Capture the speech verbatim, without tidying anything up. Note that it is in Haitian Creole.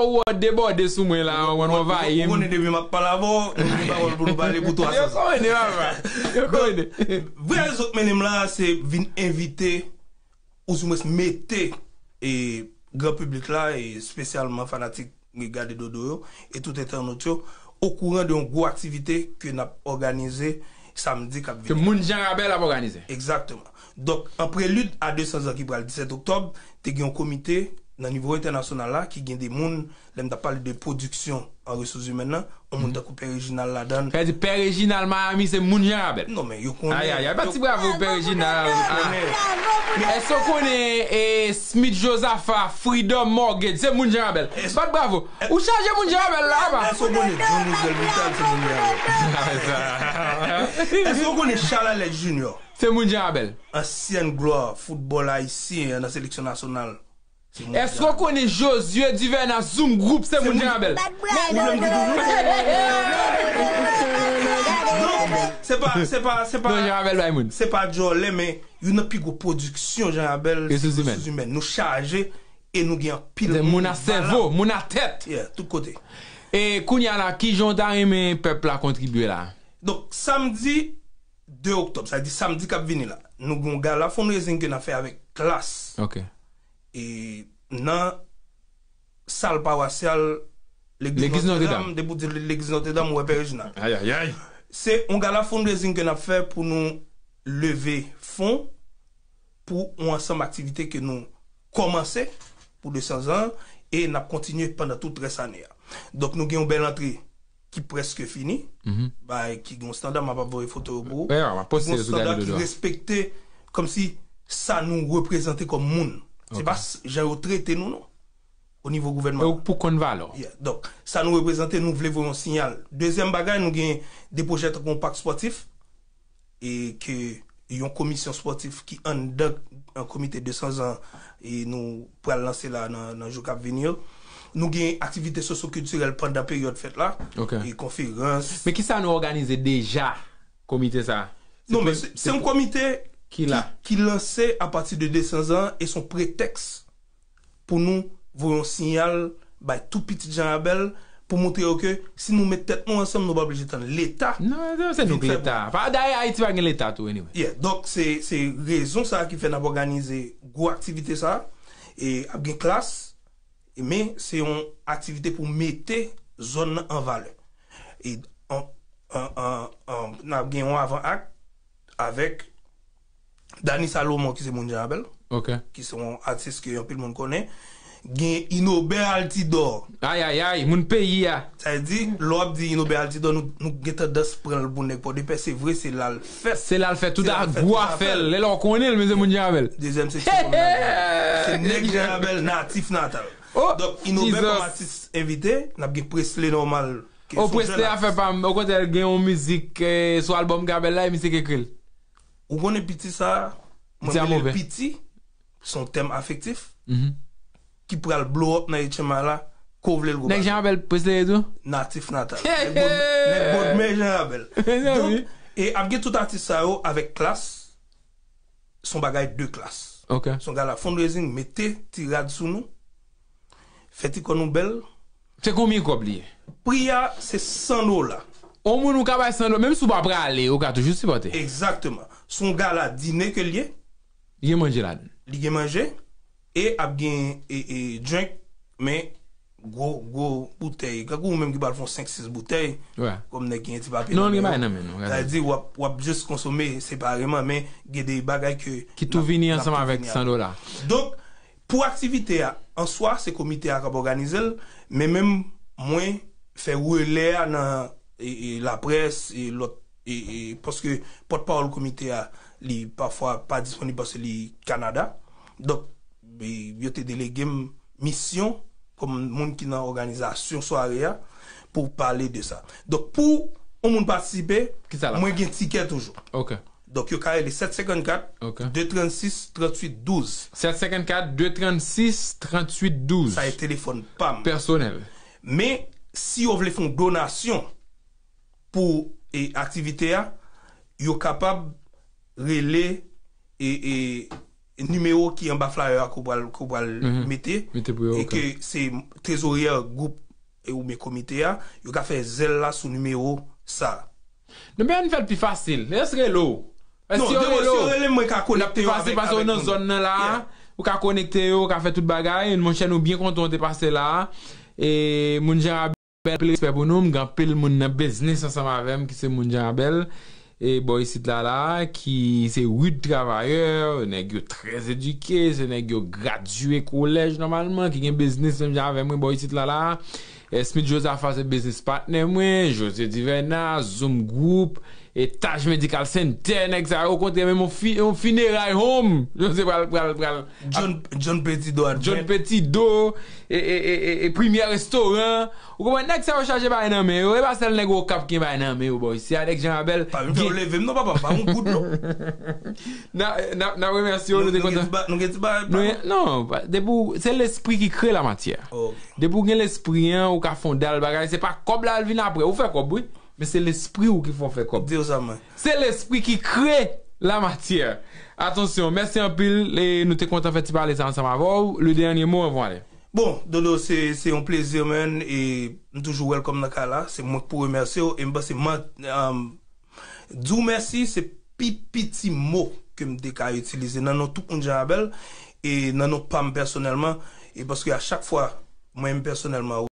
Ou debòde sou mwen la, ou konn anvayi m. Ou konnen depi m ap pale avè w, nou gen pawòl pou nou pale pou twa san zan. Yo konnen, papa. Yo konnen. Vrè rezon k mennen m la, se vin envite, ouzimwens mete, e, gran piblik la, e espesyalman fanatik Gade Dodo yo, e tout entènot yo, okouran de yon gwo aktivite ke n ap òganize samdi k ap vini. Ke moun Jan Rabèl ap òganize. Egzakteman. Donk, an prelid a de san zan ki pral disèt oktòb, te gen yon komite nan nivo entènasyonal la ki gen de moun, lè m t ap pale de pwodiksyon an resous imèn nan, yon moun tankou Pè Reginald ladan l. Sa vle di Pè Reginald Miami se moun Jan Rabèl. Non, men yo konnen. Ayayay, bat ti bravo Pè Reginald. Èske w konnen e, Smith Josaphat, Freedom Mortgage, se moun Jan Rabèl. Bat bravo. Ou chaje moun Jan Rabèl la, apa. Èske w konnen John Roosevelt Vital se moun Jan Rabèl? Èske w konnen Charles Alex Junior? Se moun Jan Rabèl. Ansyèn glwa foutbòl ayisyen an nan seleksyon nasyonal. Èske w konnen Josué Duvernas Zoom Group se moun Jan Rabèl? Ou vle m di toujou? Non, se pa, se pa, se pa. Non, Jan Rabèl bay moun. Se pa djòlè, men youn nan pi gwo pwodiksyon Jan Rabèl se resous imèn. Nou chaje e nou gen anpil moun. Moun a sèvo, moun a tèt. Yeah, tout kote. E kounye a la, kijan w ta renmen pèp la kontribye la? Donk, samdi de oktòb, sa vle di samdi k ap vini la, nou gen yon gala fundraising ke n ap fè avèk Klass. Ok. E nan sal pawasyal legliz Nòtredam, depi w di legliz Nòtredam, ou wè Pè Reginald. Ayayay. Se yon gala fundraising ke n ap fè pou nou leve fon pou yon ansanm aktivite ke nou kòmanse pou de san zan e n ap kontinye pandan tout rès ane a. Donk, nou gen yon bèl antre ki prèske fini, bay ki gen yon standa, m ap ap voye foto yo pou ou. Ki gen yon standa ki respekte kòmsi sa nou reprezante kòm moun. Se pa jan yo trete nou, non. O nivo gouvènman. Ou pou konn valè w. Yeah. Donk, sa nou reprezante, nou vle voye yon siyal. Dezyèm bagay, nou gen de pwojè tankou yon pak spòtif e ke yon komisyon spòtif ki anndan yon komite de san zan e nou pral lanse la nan, nan jou k ap vini yo. Nou gen aktivite sosyokiltirèl pandan peryòd fèt la, e konferans. Men kisa nou òganize deja, komite sa a? Non, men se, se yon komite ki, ki lanse apati de de san zan e se yon pretèks pou nou voye yon siyal bay tout pitit Jan Rabèl pou montre yo ke si nou met tèt nou ansanm, nou pa oblije tann Leta. Non, se nou k Leta. Dayè, Ayiti pa gen Leta tou, anyway. Yeah, donk, se, se rezon sa a ki fè n ap òganize gwo aktivite sa a. E ap gen Klass, men se yon aktivite pou mete zòn nan an valè. E an, an, an, an, n ap gen yon avan ak avèk Dany Salomon ki se moun Jan Rabèl, ki se yon atis ke anpil moun konnen. Gen Inobè Altidor. Ayayay, moun peyi a. Sa vle di, lè w ap di Inobè Altidor, nou, nou gen tandans pran l pou nèg Pòdepè. Se vre, se la l fèt. Se la l fèt. Tout a gwo afè l. Lè la w konnen l, men se moun Jan Rabèl. Dezyèm seksyon komin. Se nèg Jan Rabèl natif natal. Donk, Inobè kòm atis envite, n ap gen Presley Normal. O, Presley afè pa m. Okontrè, gen yon mizik, eh, sou albòm Gabèl la, e misye ki ekri l. Ou konnen piti sa a, mwen rele l piti, se yon tèm afektif, ki pral blow up nan H M I la, ke w vle l gwo. Nèg Jan Rabèl Presley tou? Natif natal. Nèg Bodmè, nèg Bodmè Jan Rabèl. Donk, e ap gen tout atis sa yo avèk Klass, se yon bagay de klas. Ok. Se yon gala fundraising, mete ti rad sou nou, fè ti kò nou bèl. Se konbyen kòb li ye? Pri a, se san dola. On moun ou ka bay san dola, menm si w pa prale, ou ka toujou sipòte. Egzakteman. Se yon gala dine ke l ye. Li gen manje ladan. Li gen manje, e ap gen, e, e, drink, men gwo, gwo boutèy. Kankou ou menm ki pral fè yon senk, sis boutèy, kòm nèg ki gen ti papye nan men yo. Non, li gen bagay nan men nou. Sa vle di, w ap, w ap jis konsome separeman, men gen de bagay ke ki tou vini ansanm avèk san dola. Donk, pou aktivite a, an swa, se komite a k ap òganize l, men menm mwen fè relè a nan, e, e, laprès, e lòt, e, e, paske pòtpawòl komite a, li pafwa pa disponib paske li Kanada. Donk, e, yo te delege m misyon kòm moun ki nan òganizasyon sware a pou pale de sa. Donk, pou yon moun patisipe, mwen gen tikè toujou. Ok. Donk, yo ka rele sèt senkannkat, de trannsis, tranntuit douz. Sèt senkannkat, de trannsis, tranntuit douz. Sa e telefòn pa m. Pèsonèl. Men, si yo vle fè yon donasyon pou, e, aktivite a, yo kapab rele, e, e, nimewo ki anba flyer a ke w pral, ke w pral mete, e ke se trezoryè gwoup e oubyen komite a, yo ka fè zèl la sou nimewo sa. Non, men ann fè l pi fasil. Jis rele w. Non, si yo rele w, l ap pi fasil paske w nan zòn nan la. Ou ka konekte yo, ou ka fè tout bagay. Monchè, nou byen kontan w te pase la. E moun Jan Rabèl, anpil respè pou nou. M gen anpil moun nan biznis ansanm avè m ki se moun Jan Rabèl. E bò isit la la, ki se rid travayè, nèg yo trè edike, se nèg yo gradye kolèj nòmalman, ki gen biznis menm jan avè mwen bò isit la la. E Smith Josaphat se biznis patnè mwen, José Divena, Zoom Group, e Taj Medical Center, nèg sa yo kontre menm yon fi, yon fineray home. José pral, pral, pral John, John Petido Advent. John Petido, e, e, e, e, e Premyè Restoran. Ou konprann? Nèg sa yo chaje bagay nan men yo. E pa sèl nèg Okap ki gen bagay nan men yo, bò. Se a nèg Jan Rabèl. Pa vin fè yo leve m non, papa. Pa yon goud non. N a, n a, n a remèsye w, nou te kontan. Nou gen ti bagay pa nou. Non, depi w, se lespri ki kreye lamatyè. Depi w gen lespri an, ou ka fondal bagay. Se pa kòb la al vin apre. Ou fè kòb, wi. Men se lespri w ki fè w fè kòb. Di w sa, mwen. Se lespri ki kreye lamatyè. Atansyon, mèsi anpil. E nou te kontan fè ti pale sa ansanm avè w. Le dènye mo anvan w ale. Bon, Dodo, se, se yon plezi, man, e m toujou welcome nan kay la. Se mwen k pou remèsye w, e m panse man, um, di w mèsi, se pi piti mo ke m te ka itilize nan non tout moun Jan Rabèl, e nan non pa m pèsonèlman, e paske a chak fwa, mwen menm pèsonèlman,